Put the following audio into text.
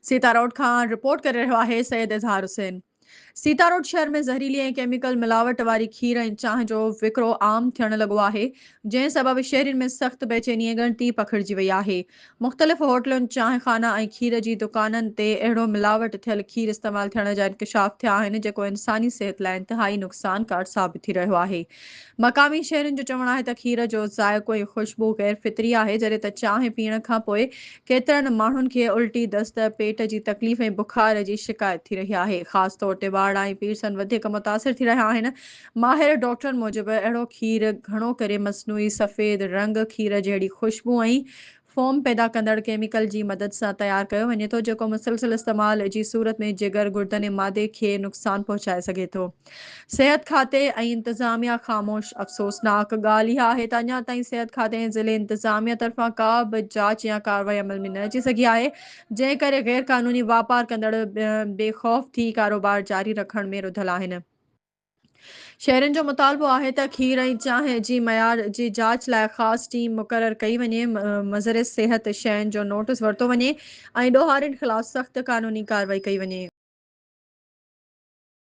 سيتاروڊ کان رپورٽ ڪري رهيو آهي سيد اظهار حسين. سيتاروڊ شهر ۾ زهريلي ۽ ڪيميڪل ملاوٽ واري کير ۽ چانهه جو وڪرو عام ٿيڻ لڳو آهي، جنهن سبب شهرين ۾ سخت بيچيني ۽ ڳڻتي پکڙجي وئي آهي. مختلف هوٽلن، چانهه خانا ۽ کير جي دڪانن تي اهڙو ملاوٽ ٿيل کير استعمال ٿيڻ جا انڪشاف ٿيا آهن، جيڪو انساني صحت لاء انتهائي نقصانڪار ثابت ٿي رهيو آهي. مقامي شهرين جو چوڻ آهي ته کير جو ذائقو ۽ خوشبو غير فطري آهي، جڏهن ته چانهه پيئڻ کانپوء ڪيترن ماڻهن کي الٽي، دست، پيٽ جي تڪليف ۽ بخار جي شڪايت ٿي رهي آهي. خاص طور تي ٻارڙا ۽ پيرسن وڌيڪ متاثر ٿي رهيا آهن. ماهر ڊاڪٽرن موجب اهڙو کير گهڻو ڪري مصنوعي سفيد رنگ، کير جهڙي خوشبو ۽ فوم پيدا ڪندڙ ڪيميڪل جي مدد سان تيار ڪيو وڃي ٿو، جيڪو مسلسل استعمال جي صورت ۾ جگر، گردن ۽ معدي کي نقصان پهچائي سگهي ٿو. صحت کاتي ۽ انتظاميا خاموش، افسوسناڪ ڳالهه اها آهي ته اڃا تائين صحت کاتي ۽ ضلعي انتظاميا طرفان ڪا به جاچ يا ڪارروائي عمل ۾ نه اچي سگهي آهي، جنهن ڪري غير قانوني واپار ڪندڙ بي خوف ٿي ڪاروبار جاري رکڻ ۾ رڌل آهن. شهرين جو مطالبو آهي ته کير ۽ چانهه جي معيار جي جاچ لاء خاص ٽيم مقرر ڪئي وڃي، مضر صحت شين جو نوٽس ورتو وڃي ۽ ڏوهارين خلاف سخت قانوني ڪارروائي ڪئي وڃي.